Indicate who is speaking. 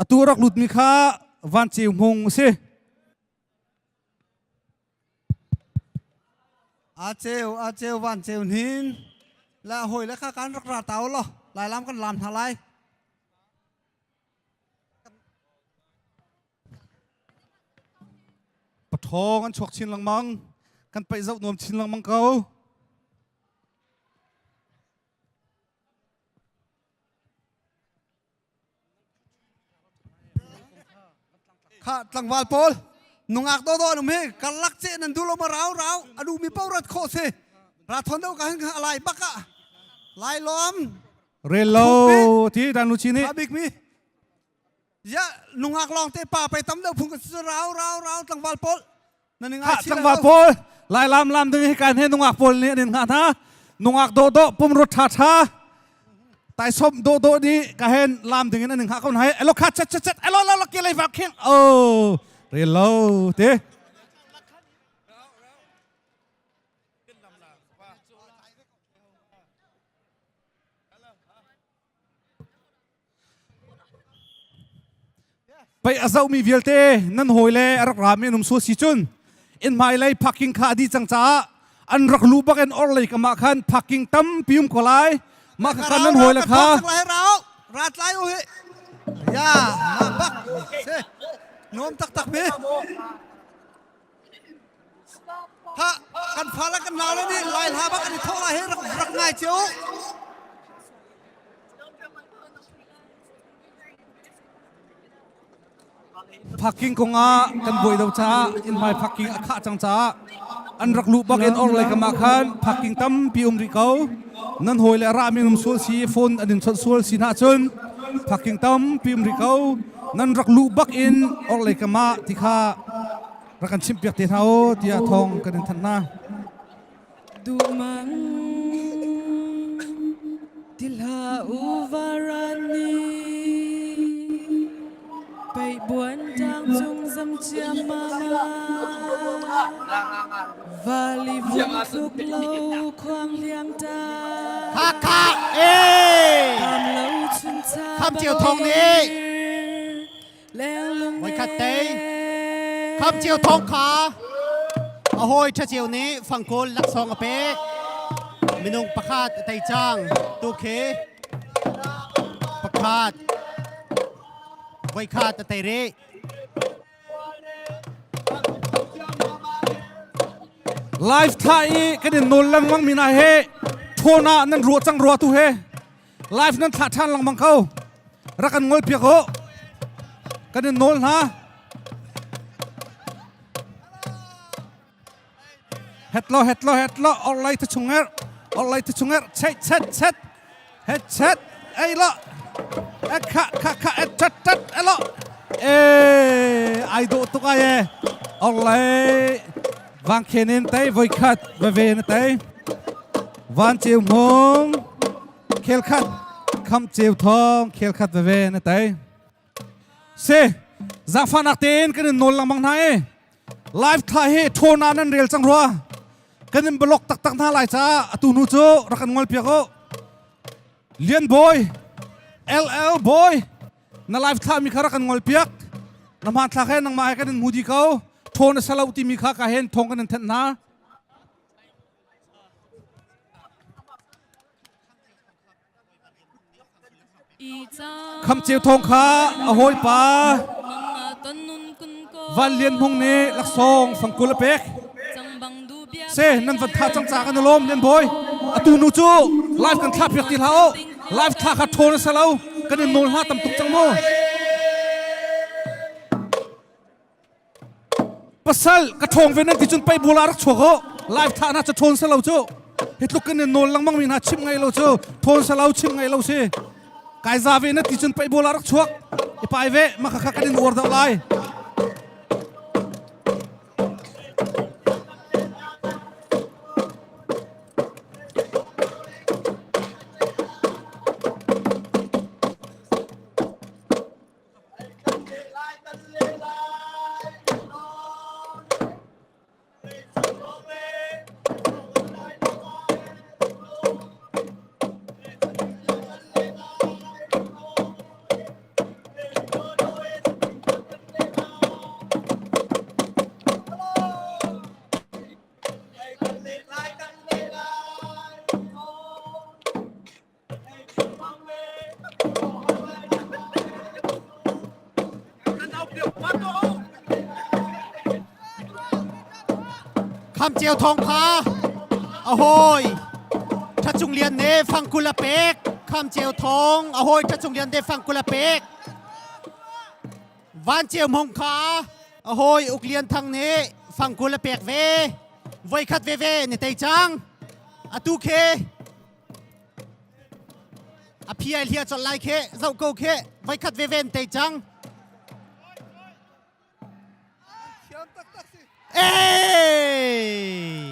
Speaker 1: Atu rak lutmi kha Van Ceu Hmung a si.
Speaker 2: A ceu, a ceu, van ceu hnin. La hoi le kha kan rak ra tau lo. Lai lam kan lam hna lai.
Speaker 1: Pathawng an chuak chin lengmang. Kan paih zoh nuam chin lengmang ko.
Speaker 2: Kha tlangval pawl nungak do do num hi karlak che nan du lo ma rau rau adu mi pau rat kho se ra thon do ka hin alai baka lai lom
Speaker 1: Rel lo ti dan lu chi nih
Speaker 2: a bik mi ya nungak long te pa pe tam deuh phung ka rau rau rau tlangval pawl nan ngai
Speaker 1: Ha tlangval pawl lai lam lam ding hi kan he nungak pawl nih an in ngah hna nungak do do pumrut tha tha tai som do do ni ka hen lam ding in an in ngah ko hna elo kha chat chat chat elo lo lo ke lei va khing oh rel lo te Pei a zohmi vialte nan hawile a rak rami an um sual si cun inn hmailei parking kha a dih cang caah an rak luh bak in orlei kam ah khan parking tampi um ko lai. Mah kha nan hawile kha
Speaker 2: Ra tlai u hi. Ya, ma bak. Se. Nom tak tak mi. Ha, kan fa le kan nau le nih lai hla bak an i thawh lai hi rak rak ngai cio.
Speaker 1: Parking kongah kan buai do caah inn hmai parking a khah cang caah an rak luh bak in orlei kam ah khan parking tampi um rih ko. Nan hawi le rah mi um sual si phone an in chawnh sual si hna cun parking tampi um rih ko. Nan rak luh bak in orlei kam ah ti kha rak kan chimhpiak te hna u tiah thawng kan in thanh hna.
Speaker 3: Duhmang tilha uvarani Pei buan tang cung zam chia mama Vali vung tluk lo khuang liang ta
Speaker 4: Hakha eh
Speaker 3: Kam lo chun cha
Speaker 4: Kham Chiu Thong nih
Speaker 3: Leng lung
Speaker 4: Voikhat te Kham Chiu Thong kha a hawi ṭha cio nih fangkawl laksawng a pek. Minung pakhat a tei cang. Tu khi pakhat voikhat a tei rih.
Speaker 1: Live thla i kan in nawl lengmang mi na he phone ah nan ruah cang rua tu he live nan thlah ṭhan lengmang ko rak kan ngol piak u kan in nawl hna het lo het lo het lo orlai te chunger orlai te chunger chet chet chet het chet ei lo e kha kha kha e chat chat e lo e ai do tuk ai e orlai vang khen in tei voi khat ve ve na tei van cheu hmung khel khat kham cheu thong khel khat ve ve na tei se zaangfahnak tein kan in nawl lengmang hna e live thla hi thona nan rel cang rua kan in block taktak hna lai caah atu nu cu rak kan ngol piak u Lian Boy LL Boy na live thla mi kha rak kan ngol piak na hmaan thlak he nangmah he kan in hmu di ko thawn a salo timi kha ka hen thong kan in thenh hna Kham Ceu Thawng kha a hawipa Van Lian Hmung nih laksawng fangkul a pek. Se nan van tha cang ca kan lawm Lian Bawi. Atu nu cu live kan thlah piak ti hlah u. Live thla kha ṭhawn a si lo. Kan in nawl hna tam tuk cang mu. Pasal ka ṭhawng ve nan ti cun pei bul ah rak chuak u. Live thlah na cu ṭhawn si lo cu. Hi tluk kan in nawl lengmang mi hna chimh ngai lo cu. Ṭhawn si lo chimh ngai lo si. Kai za ve na ti cun pei bul ah rak chuak. I pai ve ma kha kha kan in uar deuh lai.
Speaker 4: Kham Ceu Thawng kha a hawi Tha Cung Lian ne fangkul a pek. Kham Ceu Thawng a hawi Tha Cung Lian ne fangkul a pek. Van Ceu Hmung kha a hawi Uk Lian Thang nih fangkul a pek ve. Voikhat veve ni tei cang. Atu khe a phi ai hlia chol lai khe zoh ko khe voikhat veve an tei cang.
Speaker 2: Thiam taktak si.
Speaker 4: Hey!